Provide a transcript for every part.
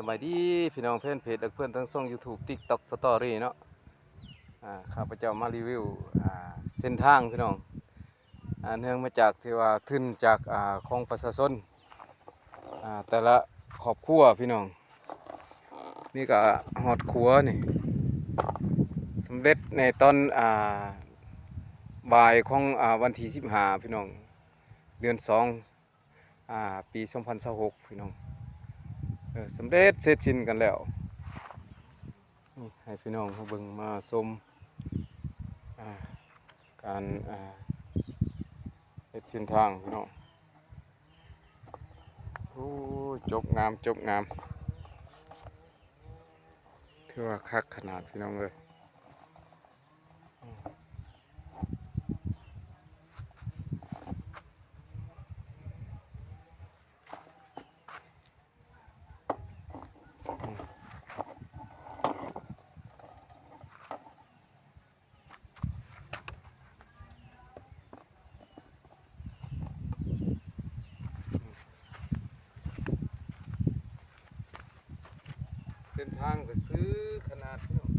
ສະບາຍດີພີ່ນ້ອງແຟນເພຈ ແລະ ເພື່ອນທາງຊ່ອງ YouTube TikTok Story ເນາະ. ອາ ຂ້າພະເຈົ້າມາຣີວິວ ອາ ເສັ້ນທາງພີ່ນ້ອງ. ອາ ເນື່ອງມາຈາກທີ່ວ່າທຶນຈາກ ອາ ຂອງປະຊາຊົນ ອາ ແຕ່ລະຄອບຄົວພີ່ນ້ອງ. ນີ້ກໍຮອດຂົວນີ້ ສຳເລັດໃນຕອນ ອາ ບ່າຍຂອງ ອາ ວັນທີສິບຫ້າພີ່ນ້ອງ ເດືອນສອງ ອາ ປີສອງພັນຊາວຫົກພີ່ນ້ອງ. ເອີ ສຳເລັດເສັດສິ້ນກັນແລ້ວ. ນີ້ໃຫ້ພີ່ນ້ອງເຮົາເບິ່ງມາຊົມ ອາ ການ ອາ ເຮັດເສັ້ນທາງພີ່ນ້ອງ. ໂອ້ ຈົບງາມ ຈົບງາມ ຖືວ່າຄັກຂະໜາດພີ່ນ້ອງເອີຍ. ເສັ້ນທາງກໍຊື່ຂະໜາດພີ່ນ້ອງ.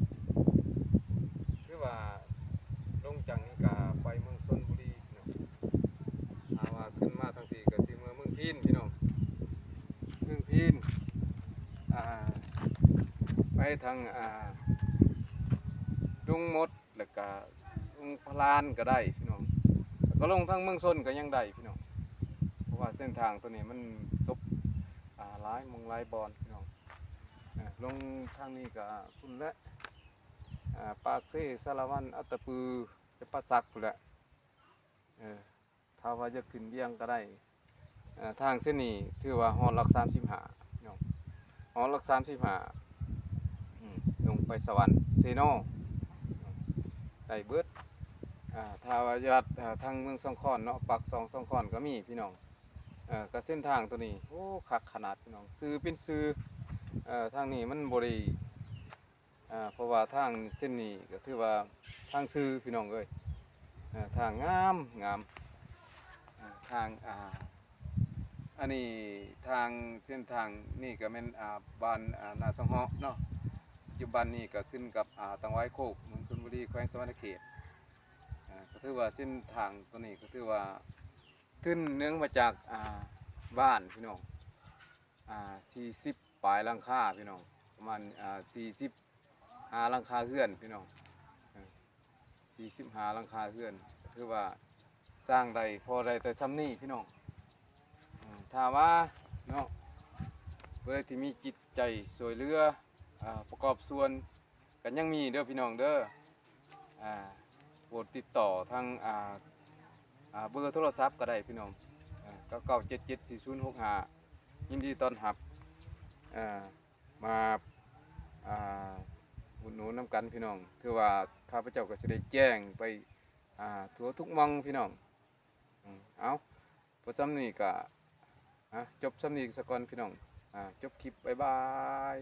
ຄືວ່າລົງຈາກນີ້ກໍໄປເມືອງຊົນບູລີພີ່ນ້ອງ. ຖ້າວ່າຂຶ້ນມາທາງພີ້ກໍຊິເມືອເມືອງພີນພີ່ນ້ອງ ເມືອງພີນ ອາ ໄປທາງ ອາ ດົງມົດ ແລ້ວກະລົງພະລານກໍໄດ້ພີ່ນ້ອງ ແລ້ວກໍລົງທາງເມືອງຊົນກໍຍັງໄດ້ພີ່ນ້ອງ. ເພາະວ່າເສັ້ນທາງໂຕນີ້ມັນສົບ ອາ ຫຼາຍໝ່ອງຫຼາຍບ່ອນພີ່ນ້ອງ. ອາ ລົງທາງນີ້ກໍພຸ້ນແຫຼະ ອາ ປາກເຊ ສາລະວັນ ອັດຕະປື ຈຳປາສັກພຸ້ນແຫຼະ. ເອີ ຖ້າວ່າຢາກຂຶ້ນວຽງກໍໄດ້. ເອີ ທາງເສັ້ນນີ້ຖືວ່າຮອດຫຼັກສາມສິບຫ້າເນາະ ຮອດຫຼັກສາມສິບຫ້າ ອືມ ລົງໄປສະຫວັນ ເຊໂນ ໄດ້ເບິດ. ອາ ຖ້າວ່າຢູ່ລັດ ອາ ທາງເມືອງສອງຄອນເນາະ ປາກຊ່ອງ ສອງຄອນກໍມີພີ່ນ້ອງ. ເອີ ກໍເສັ້ນທາງໂຕນີ້ ໂອ້ ຄັກຂະໜາດພີ່ນ້ອງ ຊື່ເປັນຊື່. ເອີ ທາງນີ້ມັນບໍ່ໄດ້ ອາ ເພາະວ່າທາງເສັ້ນນີ້ກໍຖືວ່າທາງຊື່ພີ່ນ້ອງເອີຍ. ເອີ ທາງງາມ ງາມ ອາ ທາງ ອາ ອັນນີ້ທາງ ເສັ້ນທາງນີ້ກໍແມ່ນ ອາ ບ້ານ ອາ ນາສັງເຫາະເນາະ ປັດຈຸບັນນີ້ກໍຂຶ້ນກັບ ອາ ຕັງຫວາຍໂຄກ ເມືອງຊົນບູລີ ແຂວງສະຫວັນນະເຂດ. ອາ ກໍຖືວ່າເສັ້ນທາງໂຕນີ້ກໍຖືວ່າທຶນເນື່ອງມາຈາກ ອາ ບ້ານພີ່ນ້ອງ ອາ ສີ່ສິບປາຍຫຼັງຄາພີ່ນ້ອງ ປະມານ ອາ ສີ່ສິບ ຫ້າຫຼັງຄາເຮືອນພີ່ນ້ອງ ເອີ ສີ່ສິບຫ້າຫຼັງຄາເຮືອນ ກໍຖືວ່າສ້າງໄດ້ ພໍໄດ້ແຕ່ຊ່ຳນີ້ພີ່ນ້ອງ. ເອີ ຖ້າວ່າເນາະ ຜູ້ໃດທີ່ມີຈິດໃຈຊ່ວຍເຫຼືອ ອາ ປະກອບສ່ວນ ກໍຍັງມີເດີພີ່ນ້ອງເດີ. ອາ ໂປດຕິດຕໍ່ທາງ ອາ ອາ ເບີໂທລະສັບກໍໄດ້ພີ່ນ້ອງ ອາ ເກົ້າເກົ້າເຈັດເຈັດສີ່ສູນຫົກຫ້າ ຍິນດີຕ້ອນຮັບ ເອີ ມາ ອາ ອຸດໜູນນຳກັນພີ່ນ້ອງ. ຖືວ່າຂ້າພະເຈົ້າກໍຈະໄດ້ແຈ້ງໄປ ອາ ທົ່ວທຸກໝ່ອງພີ່ນ້ອງ. ອືມ ເອົາ ພໍຊ່ຳນີ້ກໍ ອາ ຈົບຊ່ຳນີ້ສາກ່ອນພີ່ນ້ອງ. ອາ ຈົບຄລິບ ບາຍບາຍ.